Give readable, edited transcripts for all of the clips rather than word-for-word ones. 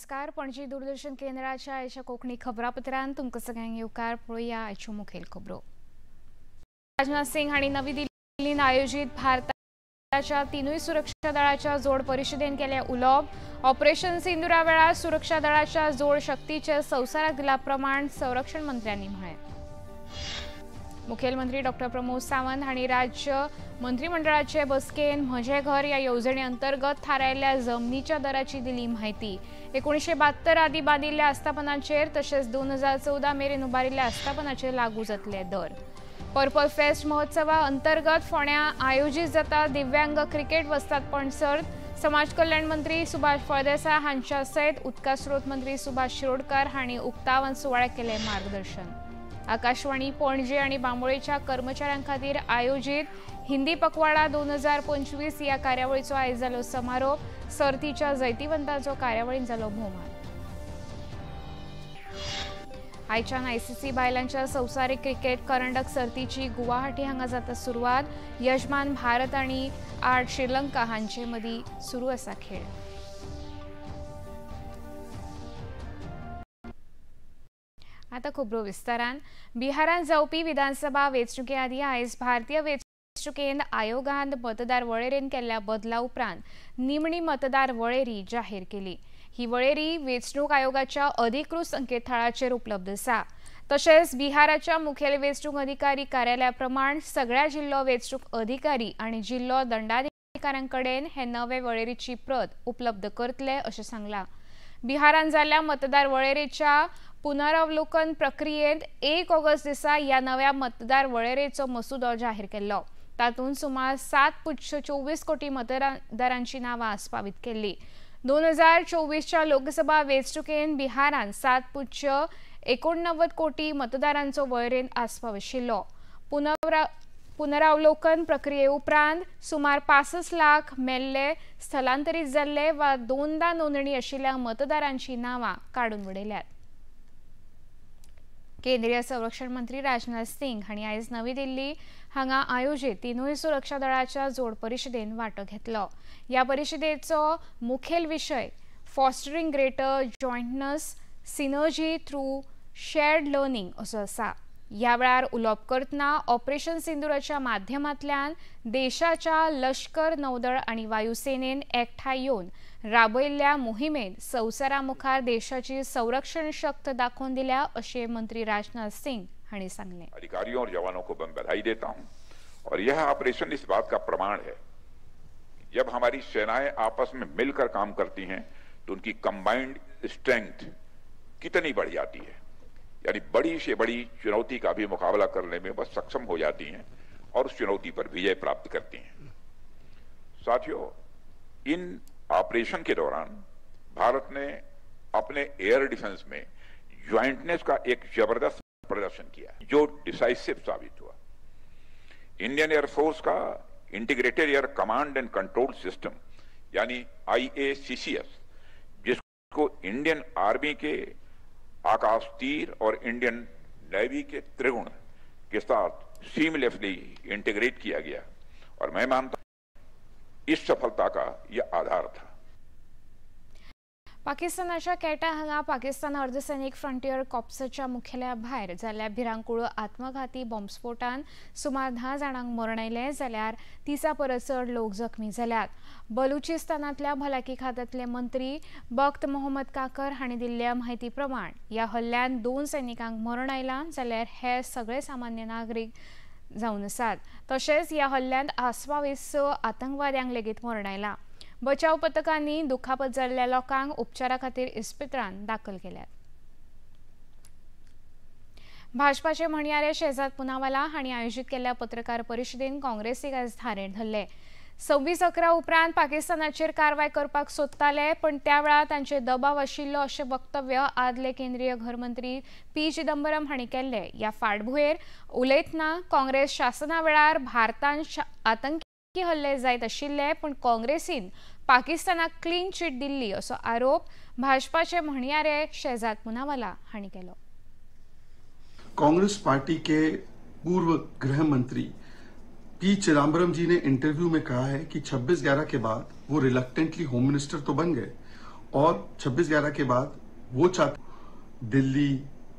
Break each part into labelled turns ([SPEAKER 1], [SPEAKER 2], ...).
[SPEAKER 1] नमस्कार. पणजी दूरदर्शन केंद्राच्या आयच्या कोंकणी खबरापत्रांत तुमकां सगळ्यांक येवकार. पळोवया आयच्यो मुखेल खबरो. राजनाथ सिंग हांणी नवी दिल्लींत आयोजीत भारताच्या तिनूय सुरक्षा दळाच्या जोड परिशदेन केलें उलोवप. ऑपरेशन सिंदुरा वेळार सुरक्षा दळाच्या जोड शक्तीचे संवसाराक दिला प्रमाण संरक्षण मंत्र्यांनी म्हळें. मुखेलमंत्री डॉक्टर प्रमोद सावंत हांणी राज्य मंत्रिमंडळाचे बसकेन म्हजें घर ह्या येवजणे अंतर्गत थारायल्ल्या जमनीच्या दराची दिली म्हायती. 1972 आदी बांदिल्ल्या आस्थापनाचेर तशेंच 2014 मेरेन उबारिल्ल्या आस्थापनाचेर लागू जातले दर. पर्पल फेस्ट महोत्सवा अंतर्गत फोंड्यां आयोजीत जाता दिव्यांग क्रिकेट वस्तादपण सर्त. समाज कल्याण मंत्री सुभाष फळदेसाय हांच्या सयत उदका स्रोत मंत्री सुभाष शिरोडकर हांणी उक्तावण सुवाळ्याक केलें मार्गदर्शन. आकाशवाणी पणजे आणि बांबोळेच्या कर्मचाऱ्यां खातीर आयोजित हिंदी पखवाडा 2025 या कार्यावळीचो आयज जालो समारोप. सर्तीच्या जैतिवंतांचो कार्यावळीन जालो भोवमान. आयच्यान आयसीसी बायलांच्या संवसारीक क्रिकेट करंडक सर्तीची गुवाहाटी हांगा जाता सुरवात. यजमान भारत आणि आड श्रीलंका हांचे मदीं सुरू आसा खेळ. आता खबरो विस्तारान. बिहारांत जावपी विधानसभा वेंचणुके आदीं आयज भारतीय वेंचणुकेन आयोगान मतदार वळेरेन केल्ल्या बदला उपरांत निमणी मतदार वळेरी जाहीर केली. ही वळेरी वेंचणूक आयोगाच्या अधिकृत संकेतथळाचेर उपलब्ध आसा. तशेंच बिहाराच्या मुखेल वेंचणूक अधिकारी कार्यालया प्रमाण सगळ्या जिल्लो वेंचणूक अधिकारी आनी जिल्लो दंडाधिकाऱ्यां कडेन हे नवे वळेरीची प्रत उपलब्ध करतले अशें सांगलां. बिहारांत जाल्ल्या मतदार वळेरेच्या पुनरावलोकन प्रक्रियेंत 1 ऑगस्ट दिसा ह्या नव्या मतदार वळेरेचो मसुदो जाहीर केल्लो. तातूंत सुमार 7.24 कोटी मतदारांची नांवां आस्पावीत केल्ली. 2024च्या लोकसभा वेंचणुकेंत बिहारांत 7.89 कोटी मतदारांचो वळेरेंत आस्पाव आशिल्लो. पुनरावलोकन प्रक्रिये उपरांत सुमार 65 लाख मेल्ले, स्थलांतरीत जाल्ले वा दोनदा नोंदणी आशिल्ल्या मतदारांची नांवां काडून उडयल्यात. केंद्रीय संरक्षण मंत्री राजनाथ सिंग हांणी आयज नवी दिल्ली हांगा आयोजीत तिनूय सुरक्षा दळाच्या जोड परिशदेन वांटो घेतलो. ह्या परिशदेचो मुखेल विशय fostering greater jointness synergy through shared learning असो आसा. ह्या वेळार उलोवप करतना ऑपरेशन सिंदुराच्या माध्यमांतल्यान देशाच्या लश्कर, नौदळ आनी वायुसेनेन एकठांय येवन राबयल्ल्या मोहिमेन संवसारा मुखार देशाची संरक्षण शक्त दाखोवन दिल्या अशें मंत्री राजनाथ सिंग हांणी सांगलें.
[SPEAKER 2] अधिकारियों और जवानों को मैं बधाई देता हूं और यह ऑपरेशन इस बात का प्रमाण है, जब हमारी सेनाएं आपस में मिलकर काम करती हैं तो उनकी कंबाइंड स्ट्रेंथ कितनी बढ़ जाती है, यानी बड़ी से बड़ी चुनौती का भी मुकाबला करने में वह सक्षम हो जाती हैं और उस चुनौती पर विजय प्राप्त करती हैं। साथियों, इन ऑपरेशन के दौरान भारत ने अपने एयर डिफेंस में ज्वाइंटनेस का एक जबरदस्त प्रदर्शन किया जो डिसाइसिव साबित हुआ। इंडियन एयरफोर्स का integrated air command and control system यानी IACCS, जिसको इंडियन आर्मी के आकाश तीर और इंडियन नेवी के त्रिगुण के साथ सीमलेसली इंटीग्रेट किया गया और मैं मानता हूं इस सफलता का यह आधार था.
[SPEAKER 1] पाकिस्तानाच्या केटा हांगा पाकिस्तान अर्धसैनिक फ्रंटियर कॉर्प्साच्या मुखेलया भायर जाल्ल्या भिरांकूळ आत्मघाती बॉम्बस्फोटान सुमार 10 जाणांक मरण आयलें जाल्यार 30 परस चड लोक जखमी जाल्यात. बलुचिस्तानांतल्या भलायकी खात्यांतले मंत्री बख्त मोहम्मद काकर हांणी दिल्ल्या म्हायती प्रमाण ह्या हल्ल्यांत 2 सैनिकांक मरण आयलां जाल्यार हे सगळे सामान्य नागरीक जावन आसात. तशेंच ह्या हल्ल्यांत आस्पावीत 6 आतंकवाद्यांक लेगीत मरण आयलां. बचाव पथकांनी दुखापत जाल्ल्या लोकांक उपचारा खातीर इस्पितळांत दाखल केल्यात. भाजपाचे म्हणयारे शेजाद पुनावाला हांणी आयोजीत केल्ल्या पत्रकार परिशदेन काँग्रेसीक आयज धारेर धरले. 26/11 उपरांत पाकिस्तानाचेर कारवाय करपाक सोदताले पण त्या वेळार तांचेर दबाव आशिल्लो अशें वक्तव्य आदले केंद्रीय घरमंत्री पी चिदंबरम हांणी केल्लें. ह्या फाटभुंयेर उलयतना काँग्रेस शासना वेळार भारतान आतंकी हल्ले जायत आशिल्ले पण काँग्रेसीन पाकिस्तानाक क्लीन चिट दिल्ली असो आरोप भाजपाचे म्हणयारे शेजाद पुनावाला हांणी केलो.
[SPEAKER 3] कांग्रेस पार्टी के पूर्व गृह मंत्री पी चिदम्बरम जी ने इंटरव्यू में कहा है कि 26/11 के बाद वो रिलक्टेंटली होम मिनिस्टर तो बन गए और 26/11 के बाद वो चाहते दिल्ली,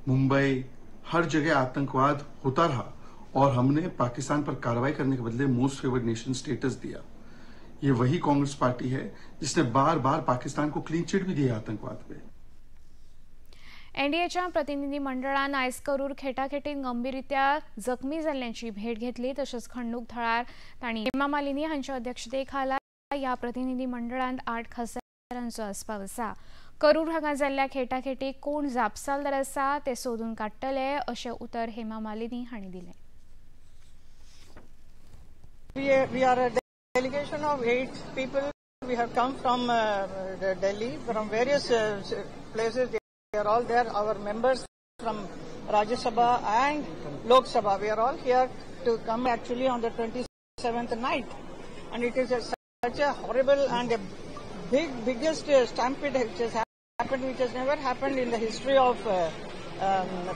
[SPEAKER 3] मुंबई, हर जगह आतंकवाद होता रहा और हमने पाकिस्तान पर कार्रवाई करने के बदले मोस्ट फेवर्ड नेशन स्टेटस दिया। ये वही कांग्रेस पार्टी है जिसने बार बार पाकिस्तान को क्लीन चिट भी दिया आतंकवाद पे।
[SPEAKER 1] एनडीएच्या प्रतिनिधी मंडळान आयज करूर खेटाखेटीन गंभीररित्या जखमी जाल्ल्यांची भेट घेतली। तशेंच खंडूक थळार तांणी हेमा मालिनी हांच्या अध्यक्षतेखाला ह्या प्रतिनिधी मंडळांत 8 खासदारांचो आस्पाव आसा। करूर हांगा जाल्ल्या खेटाखेटीक कोण जापसालदार आसा ते सोदून काडटले अशें उतर हेमा मालिनी हांणी दिलें।
[SPEAKER 4] We are a delegation of 8 people. We have come from Delhi, from various places. They are all there, our members from Rajya Sabha and Lok Sabha. We are all here to come actually on the 27th night. And it is such a horrible and a biggest stampede which has happened, which has never happened in the history of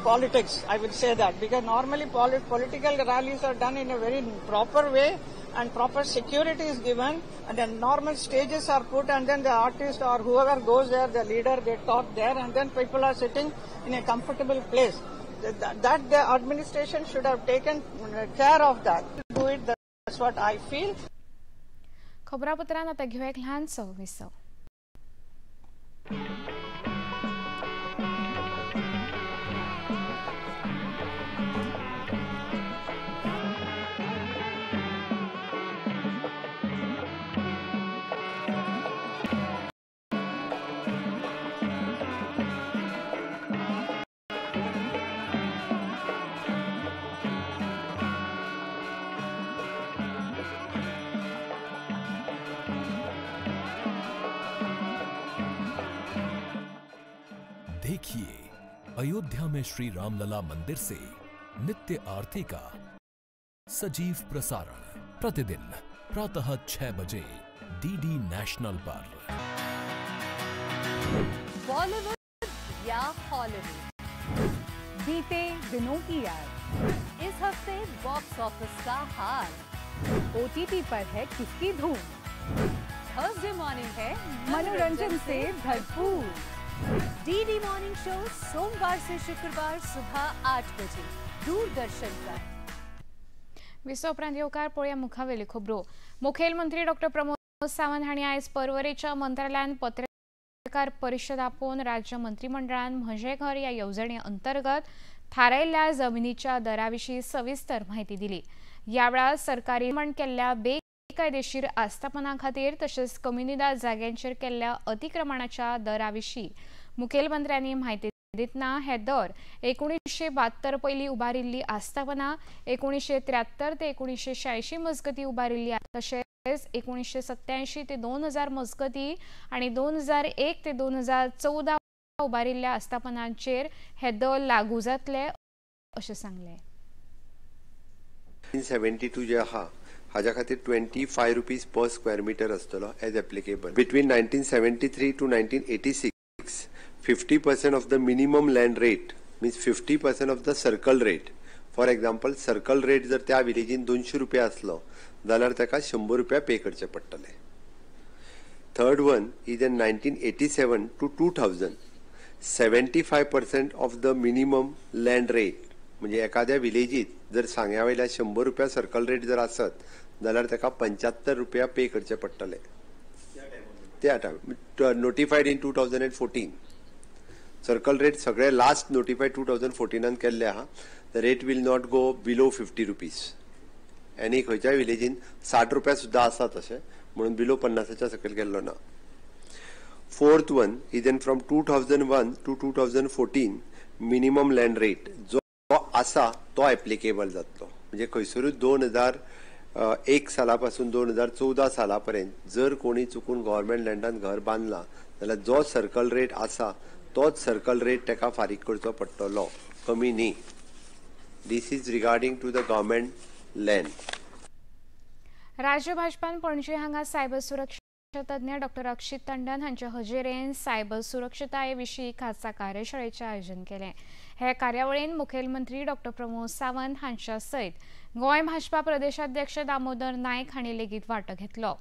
[SPEAKER 4] politics, I would say that. Because normally political rallies are done in a very proper way and proper security is given, and then normal stages are put, and then the artist or whoever goes there, the leader, they talk there, and then people are sitting in a comfortable place. That the administration should have taken care of that. Do it, that's what I feel.
[SPEAKER 1] खबरापत्रांत आता घेऊया एक ल्हानसो विसव।
[SPEAKER 5] देखिए अयोध्या में श्री रामलला मंदिर से नित्य आरती का सजीव प्रसारण प्रतिदिन प्रातः 6 बजे डीडी नेशनल पर।
[SPEAKER 6] बॉलीवुड या हॉलीवुड, बीते दिनों की याद, इस हफ्ते बॉक्स ऑफिस का हाल, ओटीटी पर है किसकी धूम, थर्सडे मॉर्निंग है मनोरंजन से भरपूर। डीडी मॉर्निंग शो सोमवार से शुक्रवार सुबह 8 बजे दूरदर्शन पर।
[SPEAKER 1] विसव उपरांत येवकार पळोवया मुखावेल्यो खबरो। मुखेलमंत्री डॉक्टर प्रमोद सावंत हांणी आयज पर्वरेच्या मंत्रालयान पत्रकार परिशद आपोवन राज्य मंत्रिमंडळान म्हजें घर ह्या येवजणे अंतर्गत थारायिल्ल्या जमिनीच्या दरा विशीं सविस्तर म्हायती दिली। ह्या वेळार सरकारी म्हण केल्ल्या बेकायदेशीर आस्थापना खातीर तशेंच कम्युनिदाद जाग्यांचेर केल्ल्या अतिक्रमणाच्या दरा विशीं मुखेलमंत्र्यांनी म्हायती दितना हे दर 1972 पयलीं उबारिल्ली आस्थापना, 1973 ते 1986 मजगती उबारिल्ली, तशेंच 1987 ते 2000 मजगती आनी 2001 ते 2014 उबारिल्ल्या आस्थापनांचेर हे दर लागू जातले अशें सांगलें।
[SPEAKER 7] 1972 जे आहा हाज्या खातीर 25 रुपीज पर स्क्वेअर मिटर आसतलो as applicable. Between 1973 to 1986 50% of the minimum land rate means 50% of the circle rate. For example, circle rate जर त्या विलेजीन 200 रुपया आसलो जाल्यार ताका 100 रुपया पे करचे पडटले. Third one is in 1987 to 2000 75% of the minimum land rate म्हणजे एखाद्या विलेजीत जर सांग्या वयल्या 100 रुपया सर्कल रेट जर आसत जाल्यार ताका 75 रुपया पे करचे पडटले. त्या time notified in 2014 circle rate सगळे लास्ट नोटिफायड 2014 केल्ले आहा. The rate will not go below 50 rupees आनी खंयच्याय विलेजीन 60 रुपया सुद्दां आसा तशें म्हणून बिलो 50च्या सकयल गेल्लो ना. Fourth one is in from 2001 to 2014 minimum land rate जो आसा तो एप्लिकेबल जातलो. म्हणजे खंयसरूच 2001 साला पासून 2014 साला पर्यंत जर कोणी चुकून गव्हर्मेंट लँडान घर बांदला जाल्यार जो सर्कल रेट आसा तोच सर्कल रेट ताका फारीक करचो पडटलो, कमी न्ही. This is regarding to the government land.
[SPEAKER 1] राज्य भाजपान पणजे हांगा सायबर सुरक्षा तज्ञ डॉक्टर अक्षित टंडन हांचे हजेरेन सायबर सुरक्षताये विशीं खासा कार्यशाळेचें आयोजन केलें. हे कार्यावळीन मुखेलमंत्री डॉक्टर प्रमोद सावंत हांच्या सयत गोंय भाजपा प्रदेशाध्यक्ष दामोदर नायक हांणी लेगीत वांटो घेतलो.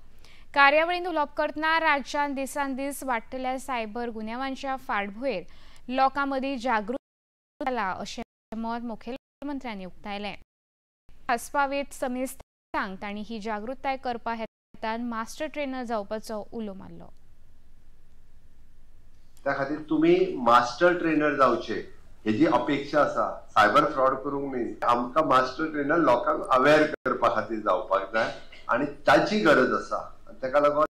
[SPEAKER 1] कार्यावळींत उलोवप करतना राज्यांत दिसान दीस वाडटल्या सायबर गुन्यांवांच्या फाटभुंयेर लोकां मदीं जागृत जाला अशें मत मुखेलमंत्र्यांनी उक्तायलें। आस्पावीत समिस्थांक तांणी ही जागृताय करपा हेतान मास्टर ट्रेनर जावपाचो उलो मारलो।
[SPEAKER 7] त्या खातीर तुमी मास्टर ट्रेनर जावचे हेजी अपेक्षा आसा। सायबर फ्रॉड करूंक न्ही, आमकां मास्टर ट्रेनर लोकांक अवेर करपा खातीर जावपाक जाय आनी ताची गरज आसा। ताका लागून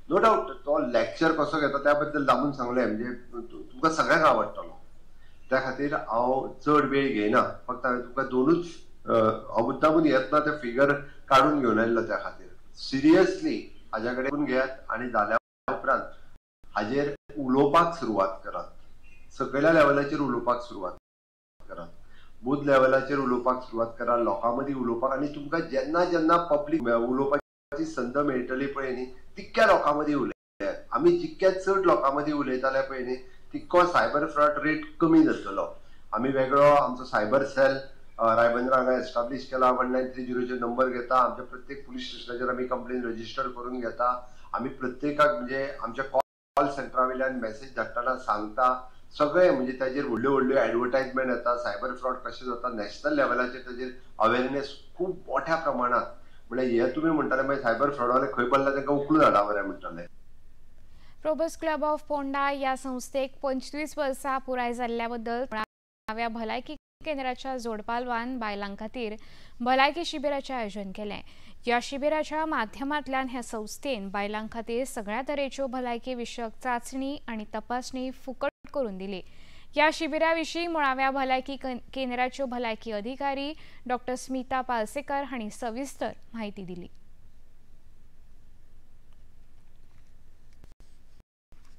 [SPEAKER 7] नो डावट तो लेक्चर कसो घेता त्या बद्दल दामून सांगलें, म्हणजे तुमकां सगळ्यांक आवडटलो। त्या खातीर हांव चड वेळ घेयना, फक्त हांवें तुमकां दोनूच हांव मुद्दामून येतना ते फिगर काडून घेवन आयिल्लो। त्या खातीर सिरियसली हाज्या कडेन घेयात आनी जाल्या उपरांत हाजेर उलोवपाक सुरवात करात। सकयल्या लेवलाचेर उलोवपाक सुरवात करात, बूथ लेवलाचेर उलोवपाक सुरवात करात, लोकां मदीं उलोवपाक। आनी तुमकां जेन्ना जेन्ना पब्लीक उलोवपाची संद मेळटली पळय न्ही, तितक्या लोकां मदीं उलयात। आमी जितक्या चड लोकां मदीं उलयताले पळय न्ही, तितको सायबर फ्रॉड रेट कमी जातलो। आमी वेगळो आमचो सायबर सेल रायबंदरा हांगा एस्टाब्लीश केला। 1930 नंबर घेता, आमच्या प्रत्येक पुलीस स्टेशनाचेर आमी कंप्लेन रजिस्टर करून घेता। आमी प्रत्येकाक म्हणजे आमच्या कॉल सेंटरा वयल्यान मॅसेज धाडटना सांगता सगळे, म्हणजे ताजेर व्हडल्यो व्हडल्यो एडवर्टायजमेंट येता, सायबर फ्रॉड कशें जाता नॅशनल लेवलाचेर ताजेर अवेरनेस खूब मोठ्या प्रमाणात। म्हणल्यार हे तुमी म्हणटाले मागीर सायबर फ्रॉडवाले खंय पडला तांकां उखलून हाडा बरें म्हणटाले।
[SPEAKER 1] प्रोबस क्लब ऑफ पोंडा ह्या संस्थेक 25 वर्सां पुराय जाल्ल्या बद्दल मुळाव्या भलायकी केंद्राच्या जोडपालवान बायलां खातीर भलायकी शिबिराचें आयोजन केलें। ह्या शिबिराच्या माध्यमांतल्यान ह्या संस्थेन बायलां खातीर सगळ्या तरेच्यो भलायकी विशयक चांचणी आनी तपासणी फुकट करून दिली। ह्या शिबिरा विशीं मुळाव्या भलायकी केंद्राच्यो भलायकी अधिकारी डॉक्टर स्मिता पालसेकर हांणी सविस्तर म्हायती दिली।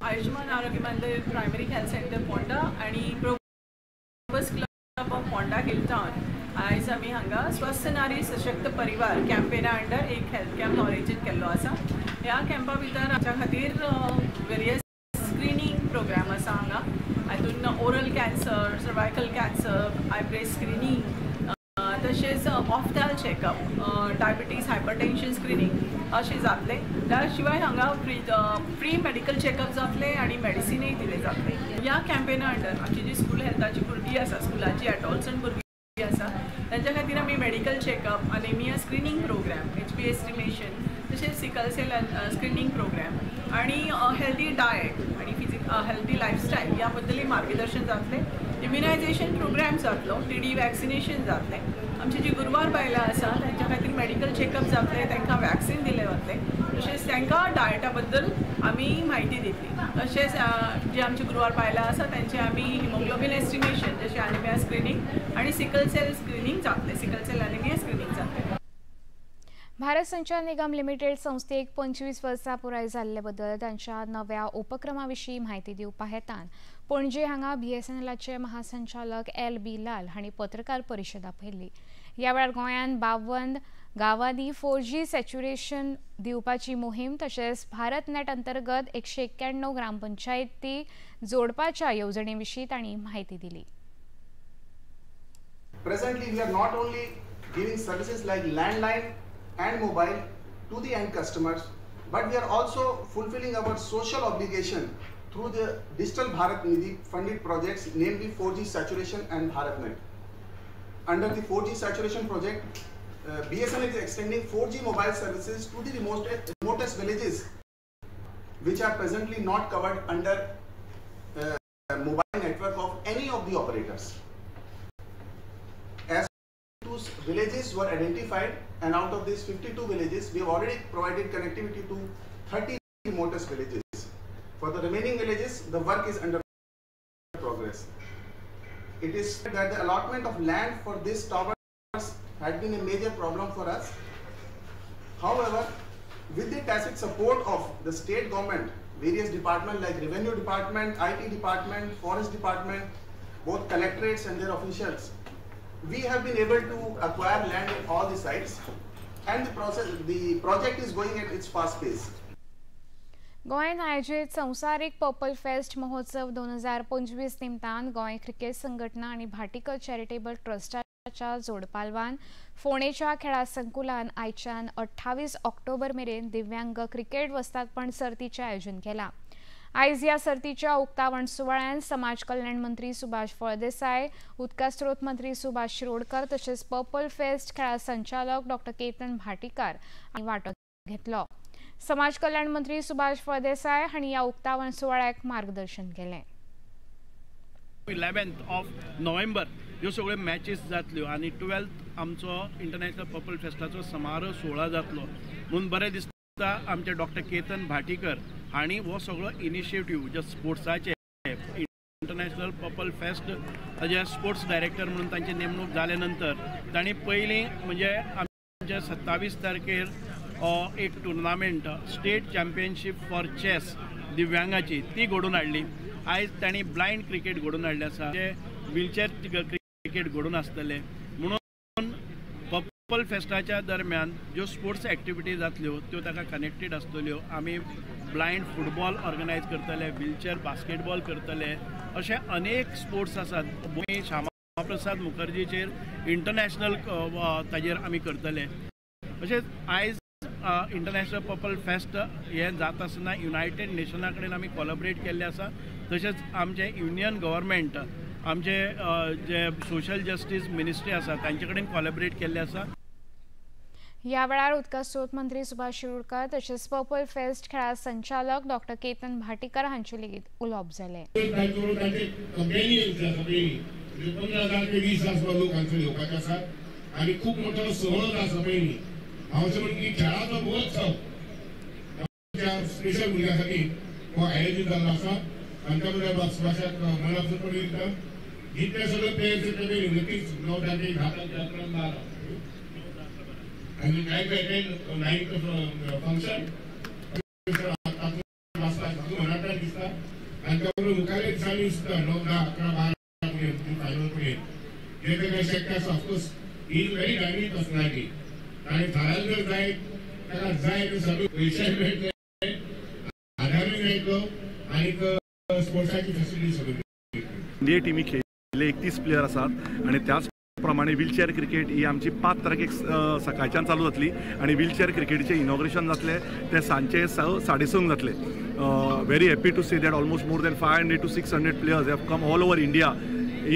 [SPEAKER 8] Ayushman Arogya Mandir primary health centre Ponda आनी Probus club of Ponda hill town आयज आमी हांगा स्वस्थ नारी सशक्त परिवार कॅम्पेना अंडर एक हेल्थ कॅम्प ऑरेंजन केल्लो आसा। ह्या कॅम्पा भितर आमच्या खातीर वेरियस स्क्रिनींग प्रोग्राम आसा हांगा। हातून oral cancer, cervical cancer, eyebrow screening, तशेंच ophthal checkup, diabetes, hypertension screening अशें जातलें। त्या शिवाय हांगा फ्री मेडिकल चॅकअप जातलें आनी मेडिसिनूय दिलें जातलें। ह्या कॅम्पेना अंडर आमची जी स्कूल हेल्थाची भुरगीं आसा, स्कुलाची एडॉल्संट भुरगीं आसा, तांच्या खातीर आमी medical checkup, anaemia screening programme, HB estimation, तशेंच सिकल सेल स्क्रिनींग प्रोग्राम आनी हेल्दी डायट आनी हेल्दी लायफस्टायल ह्या बद्दलय मार्गदर्शन जातलें। इम्युनायझेशन प्रोग्राम जातलो, टीडी वॅक्सिनेशन जातलें। आमची जी गुरवार बायलां आसा तांच्या खातीर मेडिकल चॅकअप जातलें, तांकां वॅक्सिन दिलें वतलें, तशेंच तांकां डायटा बद्दल आमी म्हायती दितली। तशेंच जी आमची गुरवार बायलां आसा तांचे आमी हिमोग्लोबीन एस्टिमेशन, जशें अनिमिया स्क्रिनींग आनी सिकल सेल स्क्रिनींग जातलें, सिकल सेल अनिमिया स्क्रिनींग जातलें।
[SPEAKER 1] भारत संचार निगम लिमिटेड संस्थेक 25 वर्सां पुराय जाल्ले बद्दल तांच्या नव्या उपक्रमा विशीं म्हायती दिवपा हेतान पणजे हांगा बीएसएनएलाचे महासंचालक एल.बी. लाल हांणी पत्रकार परिशद आपयल्ली। ह्या वेळार गोंयांत 52 गांवांनी 4G saturation दिवपाची मोहीम तशेंच भारत नेट अंतर्गत 191 ग्रामपंचायती जोडपाच्या येवजणे विशीं तांणी म्हायती दिली।
[SPEAKER 9] Presently, we are not only giving services like landline and mobile to the end customers, but we are also fulfilling our social obligation through the Digital Bharat Nidhi funded projects, namely 4G saturation and BharatNet. Under the 4G saturation project, BSNL is extending 4G mobile services to the remotest villages, which are presently not covered under mobile network of any of the operators. As 2 villages were identified, and out of these 52 villages, we have already provided connectivity to 30 remotest villages. For the remaining villages, the work is under progress. It is that the allotment of land for these towers had been a major problem for us. However, with the tacit support of the state government, various departments like Revenue Department, IT Department, Forest Department, both collectorates and their officials, we have been able to acquire land in all the sites, and the project is going at its fast pace.
[SPEAKER 1] गोंयांत आयोजीत संवसारीक purple fest महोत्सव 2025 निमतान Goa cricket संघटना आनी Bhatikar charitable ट्रस्टाच्या फेस्टाच्या जोडपालवान फोंडेच्या खेळा संकुलान आयच्यान 28 ऑक्टोबर मेरेन दिव्यांग क्रिकेट वस्तादपण सर्तीचें आयोजन केलां. आयज ह्या सर्तीच्या उक्तावण सुवाळ्यान समाज कल्याण मंत्री सुभाष फळदेसाय, उदका स्रोत मंत्री सुभाष शिरोडकर तशेंच पर्पल फेस्ट खेळा संचालक डॉ केतन भाटीकार हांणी वांटो घेतलो. समाज कल्याण मंत्री सुभाष फळदेसाय हांणी ह्या उक्तावण सुवाळ्याक मार्गदर्शन केलें.
[SPEAKER 10] 11th of November ह्यो सगळ्यो मॅचीस जातल्यो आनी 12th आमचो इंटरनॅशनल पर्पल फेस्टाचो समारोह सुवाळो जातलो म्हणून बरें दिसता. आमचे डॉक्टर केतन भाटीकर हांणी हो सगळो इनिशिएटीव जे स्पोर्ट्साचे इंटरनॅशनल पर्पल फेस्ट जे स्पोर्ट्स डायरेक्टर म्हणून तांची नेमणूक जाल्या नंतर तांणी पयलीं म्हणजे आमच्या 27 तारखेर एक tournament state championship for chess दिव्यांगाची ती घडोवन हाडली. आयज तांणी ब्लायंड क्रिकेट घडोवन हाडले आसा, जे व्हीलचेअर क्रिकेट घडोवन आसतले. म्हणून पर्पल फेस्टाच्या दरम्यान ज्यो स्पोर्ट्स एक्टिविटी जातल्यो त्यो ताका कनेक्टेड आसतल्यो. आमी ब्लायंड फुटबॉल ऑर्गनायज करतले, व्हीलचेअर बास्केटबॉल करतले, अशे अनेक स्पोर्ट्स आसात. श्यामा प्रसाद मुखर्जीचेर इंटरनॅशनल ताजेर आमी करतले. तशेंच आयज इंटरनॅशनल पर्पल फेस्ट हे जाता आसतना युनायटेड नेशना कडेन आमी कोलॅबरेट केल्लें आसा. तशेंच आमचे युनियन गव्हर्मेंट आमचे जे सोशल जस्टीस मिनिस्ट्री आसा तांचे कडेन कोलॅबरेट केल्लें आसा.
[SPEAKER 1] ह्या वेळार उदका स्रोत मंत्री सुभाष शिरोडकर तशेंच पर्पल फेस्ट खेळा संचालक डॉ केतन भाटीकर हांचे लेगीत उलोवप जालें.
[SPEAKER 11] 15,000 ते 20,000 लोक हांगसर येवपाचे आसात आनी खूब मोठो सुवाळो आसा. पयलीं हांव अशें म्हणटा की खेळाचो महोत्सव स्पेशल भुरग्यां खातीर हो आयोजीत जाल्लो आसा. आनी त्या बरोबर सुभाषाक मनापासून पडून दिता. जितले सगळे प्लेयर्स येतले नक्कीच 9 तारखेक 10 तारखेक 11 12 आनी 9 9 फंक्शन मराठा दिसता. आनी त्या बरोबर मुखारल्या दिसांनी सुद्दां 9, 10, 11, 12 पर्यंत फायनल पर्यंत जे कांय शक्य आसा. Of course he is very dynamic personality आनी थारायलें जर जाय ताका जाय ते सगळे पयशे मेळटले, आदारूय मेळटलो आनी स्पोर्ट्साची फेसिलिटी सगळी.
[SPEAKER 12] इंडिया टिमी खेळिल्ले 31 प्लेयर आसात आनी त्याच प्रमाणे व्हीलचेअर क्रिकेट ही आमची 5 तारखेक सकाळच्यान चालू जातली आनी व्हीलचेअर क्रिकेटीचें इनॉग्रेशन जातलें तें सांजचे 6:30 जातलें. Very happy to say that almost more than 500 to 600 players have come all over India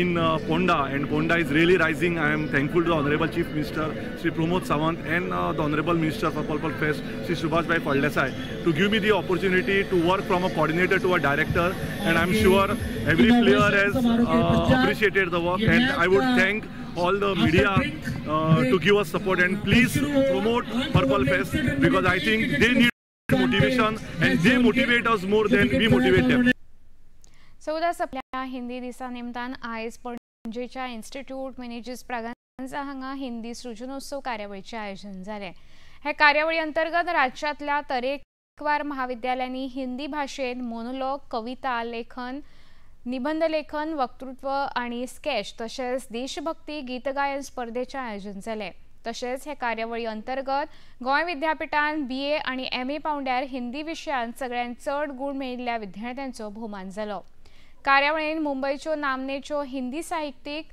[SPEAKER 12] in Ponda, and Ponda is really rising. I am thankful to the Honorable Chief Minister Shri Pramod Sawant and the Honorable Minister for Purple Fest Shri Subhash Bhai Faldesai to give me the opportunity to work from a coordinator to a director, and I am sure every player has appreciated the work, and I would thank all the media to give us support and please promote Purple Fest because I think they need motivation and they motivate us more than we motivate them.
[SPEAKER 1] 14 सप्टेंबर हिंदी दिसा निमतान आयज पणजेच्या institute Menezes Braganza हांगा हिंदी सृजनोत्सव कार्यावळीचें आयोजन जालें. हे कार्यावळी अंतर्गत राज्यांतल्या तरेकवार महाविद्यालयांनी हिंदी भाशेंत मोनोलॉग, कविता लेखन, निबंध लेखन, वक्तृत्व आनी स्केच तशेंच देशभक्ती गीतगायन स्पर्धेचें आयोजन जालें. तशेंच हे कार्यावळी अंतर्गत गोंय विद्यापीठान BA आनी MA पावंड्यार हिंदी विशयांत सगळ्यांत चड गूण मेळिल्ल्या विद्यार्थ्यांचो भोवमान जालो. कार्यावळीन मुंबयच्यो नामनेच्यो हिंदी साहित्यीक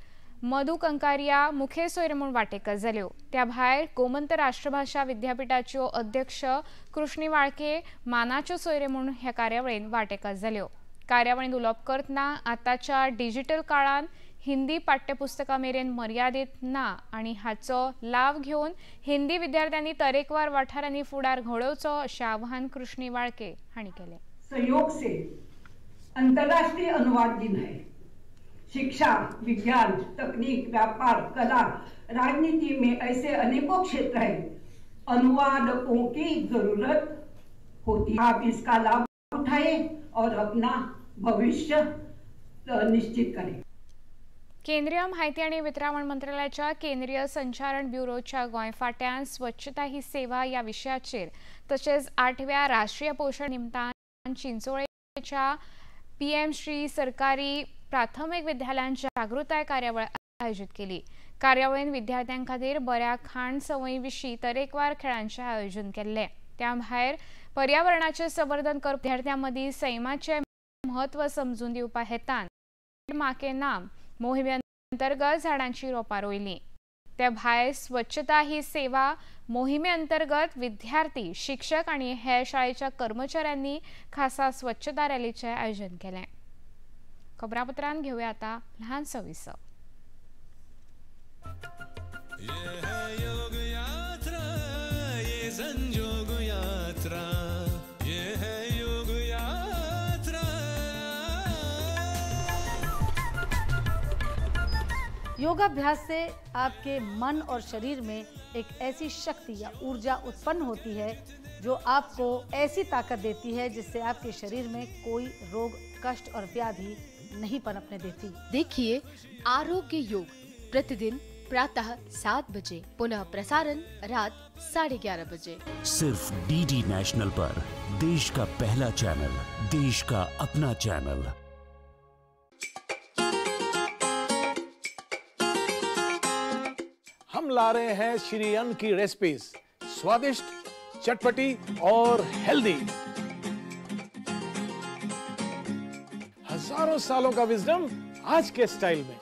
[SPEAKER 1] मधु कंकारिया मुखेल सोयरे म्हूण वांटेकार जाल्यो. त्या भायर गोमंत राष्ट्रभाशा विद्यापीठाच्यो अध्यक्ष कृष्णी वाळके मानाच्यो सोयरे म्हूण ह्या कार्यावळीन वांटेकार जाल्यो. कार्यावळीन उलोवप करतना आतांच्या डिजिटल काळांत हिंदी पाठ्यपुस्तकां मेरेन मर्यादीत ना आनी हाचो लाव घेवन हिंदी विद्यार्थ्यांनी तरेकवार वाठारांनी फुडार घडोवचो अशें आवाहन कृष्णी वाळके हांणी केलें.
[SPEAKER 13] सहयोग से अंतर्राष्ट्रीय अनुवाद दिन है. शिक्षा, विज्ञान, तकनीक, व्यापार, कला, राजनीति में ऐसे अनेकों क्षेत्र हैं, अनुवादकों की जरूरत होती। आप इसका लाभ उठाएं और अपना भविष्य निश्चित करें।
[SPEAKER 1] केंद्रीय माहिती आणि वितरावण मंत्रालयाच्या केंद्रीय संचारण ब्युरोच्या गोंय फाट्यान स्वच्छता ही सेवा या विशयाचेर तशेंच 8व्या राष्ट्रीय पोशण निमतान चिंचोळेच्या PM Shri सरकारी प्राथमिक विद्यालयान जागृताय कार्यावळ आयोजित केली। कार्यावळीन विद्यार्थ्यां खातीर बऱ्या खाण संवयी विशीं तरेकवार खेळांचें आयोजन केल्लें। त्या भायर पर्यावरणाचें संवर्धन करपी विद्यार्थ्यां मदीं सैमाचें म्हत्व समजून दिवपा हेतान माके नाम मोहिमे अंतर्गत झाडांची रोपां रोयलीं। त्या भायर स्वच्छता ही सेवा मोहिमे अंतर्गत विद्यार्थी, शिक्षक आनी हेर शाळेच्या कर्मचाऱ्यांनी खासा स्वच्छता रॅलीचें आयोजन केलें। खबरापत्रांत घेवया आता ल्हान सविस।
[SPEAKER 14] ये योग यात्रा, ये संजोग यात्रा, ये है योग यात्रा।
[SPEAKER 15] योगाभ्यास से आपके मन और शरीर में एक ऐसी शक्ति या ऊर्जा उत्पन्न होती है जो आपको ऐसी ताकत देती है जिससे आपके शरीर में कोई रोग, कष्ट और व्याधि नहीं पनपने देती।
[SPEAKER 16] देखिए आरोग्य योग प्रतिदिन प्रातः 7 बजे, पुनः प्रसारण रात 11:30 बजे,
[SPEAKER 17] सिर्फ डीडी नेशनल पर। देश का पहला चैनल, देश का अपना चैनल।
[SPEAKER 18] हम ला रहे हैं श्री अन्न की रेसिपीज, स्वादिष्ट, चटपटी और हेल्दी। हजारों सालों का विजडम आज के स्टाइल में।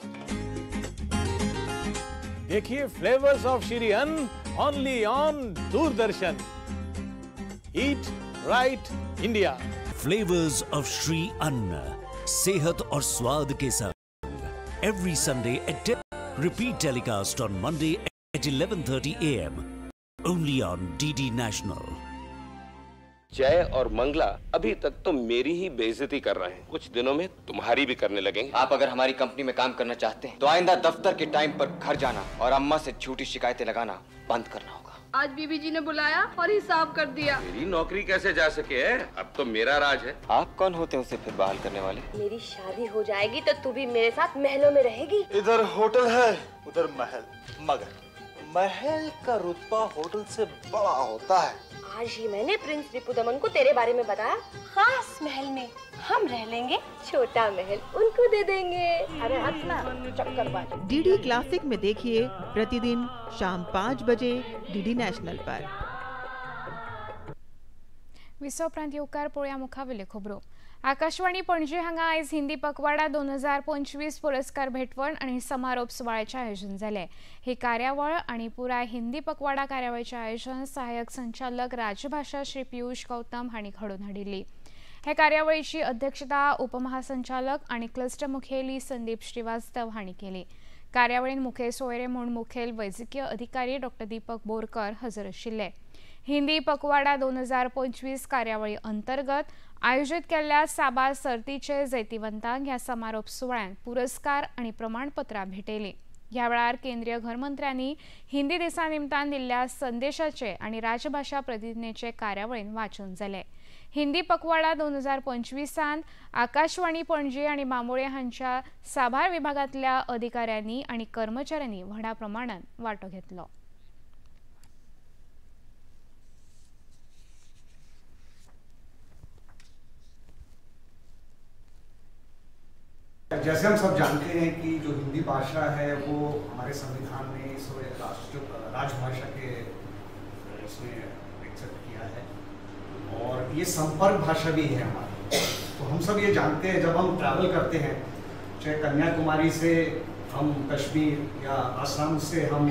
[SPEAKER 18] देखिए flavours of Shri Anna only on Doordarshan. Eat right India.
[SPEAKER 17] Flavours of Shri Anna, सेहत और स्वाद के संग। Every Sunday at 10, repeat telecast on Monday at 11:30 AM, only on DD National.
[SPEAKER 19] जय और मंगला अभी तक तो Mary ही बेइज्जती कर रहे हैं, कुछ दिनों में तुम्हारी भी करने लगेंगे।
[SPEAKER 20] आप अगर हमारी कंपनी में काम करना चाहते हैं तो आइंदा दफ्तर के टाइम पर घर जाना और अम्मा से झूठी शिकायतें लगाना बंद करना होगा।
[SPEAKER 21] आज बीबी जी ने बुलाया और हिसाब कर दिया।
[SPEAKER 19] मेरी नौकरी कैसे जा सके है, अब तो मेरा राज है।
[SPEAKER 20] आप कौन होते हैं उसे फिर बहाल करने वाले?
[SPEAKER 22] मेरी शादी हो जाएगी तो तू भी मेरे साथ महलों में रहेगी।
[SPEAKER 23] इधर होटल है उधर महल, मगर महल का रुतबा होटल से बड़ा होता है।
[SPEAKER 22] आज ही मैंने प्रिंस रिपुदमन को तेरे बारे में बताया। खास महल में हम रह लेंगे, छोटा महल उनको दे देंगे। अरे हंसना चक्कर।
[SPEAKER 24] डीडी क्लासिक में देखिए प्रतिदिन शाम 5 बजे डीडी नेशनल पर।
[SPEAKER 1] विसव उपरांत येवकार पळोवया मुखावेल्यो खबरो। आकाशवाणी पणजी हांगा आयज हिंदी पखवाडा 2025 पुरस्कार भेटवण आनी समारोप सुवाळ्याचें आयोजन जालें। ही कार्यावळ आनी पुराय हिंदी पखवाडा कार्यावळीचें आयोजन सहाय्यक संचालक राजभाषा श्री पियुष गौतम हांणी घडोवन हाडिल्ली। हे कार्यावळीची अध्यक्षता उपमहासंचालक आनी क्लस्टर मुखेली संदीप श्रीवास्तव हांणी केली। कार्यावळीन मुखेल सोयरे म्हूण मुखेल वैजकीय अधिकारी डॉ दीपक बोरकर हजर आशिल्ले। हिंदी पखवाडा 2025 कार्यावळी अंतर्गत आयोजित केल्ल्या साबार सर्तीचे जैतिवंतांक ह्या समारोप सुवाळ्यांत पुरस्कार आनी प्रमाणपत्रां भेटयलीं। ह्या वेळार केंद्रीय घरमंत्र्यांनी हिंदी दिसा निमतान दिल्ल्या संदेशाचे आनी राजभाषा प्रतिज्ञेचे कार्यावळीन वाचन जालें। हिंदी पखवाडा 2025 आकाशवाणी पणजी आनी बांबोळे हांच्या साबार विभागांतल्या अधिकाऱ्यांनी आनी कर्मचाऱ्यांनी व्हडा प्रमाणात वांटो घेतलो।
[SPEAKER 25] जैसे हम सब जानते हैं कि जो हिंदी भाषा है वो हमारे संविधान में इस राष्ट्र राजभाषा के इसमें एक्सेप्ट किया है और ये संपर्क भाषा भी है हमारी। तो हम सब ये जानते हैं, जब हम ट्रैवल करते हैं, चाहे कन्याकुमारी से हम कश्मीर या आसाम से हम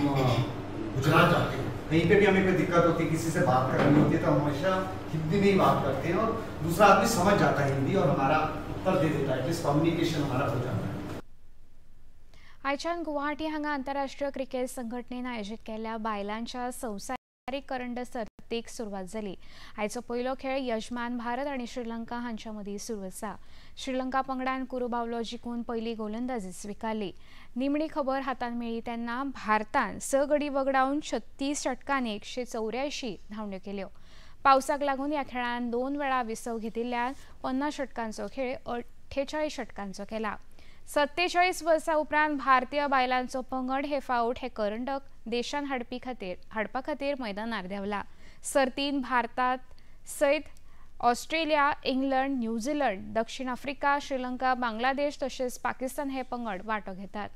[SPEAKER 25] गुजरात जाते हैं, कहीं पे भी हमें कोई दिक्कत होती है, किसी से बात करनी होती है तो हम हमेशा हिंदी में ही बात करते हैं और दूसरा आदमी समझ जाता है हिंदी और हमारा उत्तर दे देता है, एटलीस्ट कम्युनिकेशन हमारा हो जाता है।
[SPEAKER 1] आयच्यान गुवाहाटी हांगा आंतरराष्ट्रीय क्रिकेट संघटनेन आयोजित केल्ल्या बायलांच्या संवसारीक करंड सर्तीक सुरवात जाली। आयचो पयलो खेळ यजमान भारत आनी श्रीलंका हांच्या मदीं सुरू आसा। श्रीलंका पंगडान कुरुबावलो जिखून पयली गोलंदाजी स्विकारली। निमणी खबर हातांत मेळ्ळी तेन्ना भारतान 6 गडी वगडावन 36 षटकांनी 184 धांवड्यो केल्यो। पावसाक लागून ह्या खेळान 2 वेळा विसव घेतिल्ल्यान 50 षटकांचो खेळ 48 षटकांचो केला। 47 वर्सां उपरांत भारतीय बायलांचो पंगड हे फावट हे करंडक देशान हाडपा खातीर मैदानार देंवला। सर्तीन भारतात सयत ऑस्ट्रेलिया, इंग्लंड, न्यूझीलंड, दक्षिण आफ्रिका, श्रीलंका, बांगलादेश तशेंच पाकिस्तान हे पंगड वांटो घेतात।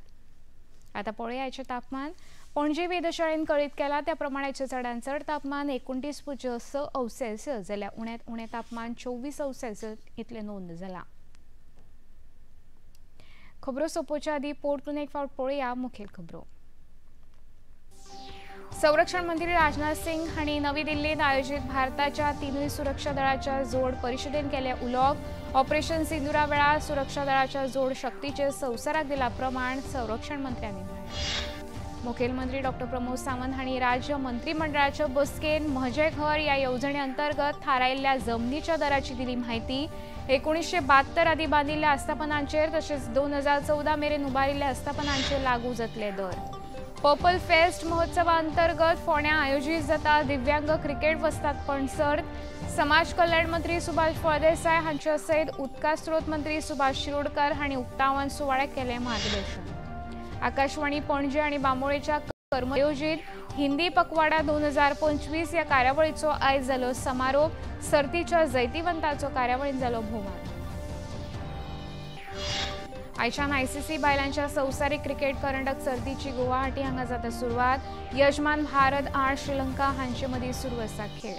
[SPEAKER 1] आतां पळोवया आयचें तापमान। पणजे वेधशाळेन कळीत केला त्या प्रमाणाचें चडांत चड तापमान 29.6 अंश सेल्सियस जाल्यार उण्यांत उणें तापमान 24 अंश सेल्सियस इतलें नोंद जालां। खबरो सोंपोवच्या आदीं परतून एक फावट पळोवया मुखेल खबरो। संरक्षण मंत्री राजनाथ सिंग हांणी नवी दिल्लीत आयोजित भारताच्या तिनूय सुरक्षा दळाच्या जोड परिशदेन केले उलोवप। ऑपरेशन सिंदुरा वेळार सुरक्षा दळाच्या जोड शक्तीचे संवसाराक दिला प्रमाण संरक्षण मंत्र्यांनी म्हळें। मुखेलमंत्री डॉ प्रमोद सावंत हांणी राज्य मंत्रिमंडळाच्या बसकेन म्हजें घर ह्या येवजणे अंतर्गत थारायिल्ल्या जमनीच्या दराची दिली म्हायती। 1972 आदी बांदिल्ल्या आस्थापनांचेर तशेंच 2014 मेरेन उबारिल्ल्या आस्थापनांचेर लागू जातले दर। पर्पल फेस्ट महोत्सवा अंतर्गत फोंड्यां आयोजीत जाता दिव्यांग क्रिकेट वस्तादपण सर्त। समाज कल्याण मंत्री सुभाष फळदेसाय हांचे सयत उदका स्रोत मंत्री सुभाष शिरोडकर हांणी उक्तावण सुवाळ्याक केलें मार्गदर्शन। आकाशवाणी पणजे आणि बांबोळेच्या कर्मयोजित हिंदी पखवाडा 2025 या कार्यावळीचो आयज जालो समारोप। सर्तीच्या जैतिवंताचो कार्यावळीन जालो भोवमान। आयच्यान आयसीसी बायलांच्या संवसारीक क्रिकेट करंडक सर्तीची गुवाहाटी हांगा जाता सुरवात। यजमान भारत आड श्रीलंका हांचे मदीं सुरू आसा खेळ।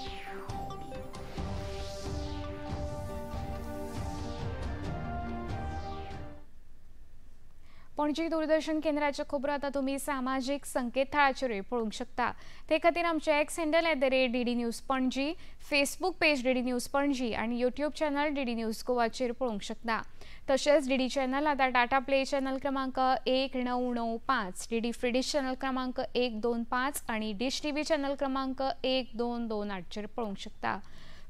[SPEAKER 1] पणजी दूरदर्शन केंद्राच्यो खबरो आतां तुमी सामाजीक संकेतथळाचेरूय पळोवंक शकता। ते खातीर आमचें X handle @DD News Panaji, Facebook page DD News Panaji आनी यूट्यूब चॅनल डीडी न्यूज गोवाचेर पळोवंक शकता। तशेंच डीडी चॅनल आतां टाटा प्ले चॅनल क्रमांक 1995, डीडी फ्री डिश चॅनल क्रमांक 125 आनी डिश टीव्ही चॅनल क्रमांक 1228चेर पळोवंक शकता।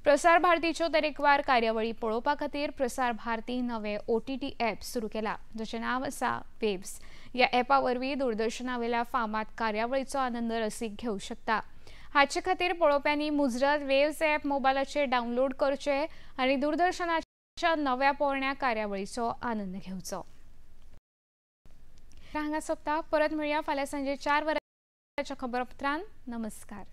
[SPEAKER 1] प्रसार भारतीच्यो तरेकवार कार्यावळी पळोवपा खातीर प्रसार भारती नवे OTT app सुरू केला, जाचें नांव आसा वेव्स। ह्या ॲपा वरवीं दूरदर्शनावेल्या फामाद कार्यावळीचो आनंद रसीक घेवंक शकता। हाचे खातीर पळोवप्यांनी मुजरत वेव्स ॲप मोबायलाचेर डावनलोड करचें आनी दूरदर्शनाच्या नव्या पोरण्या कार्यावळीचो आनंद घेवचो। हांगा सोंपता, परत मेळया फाल्यां सांजे 4 वरांच्या खबरपत्रान। नमस्कार।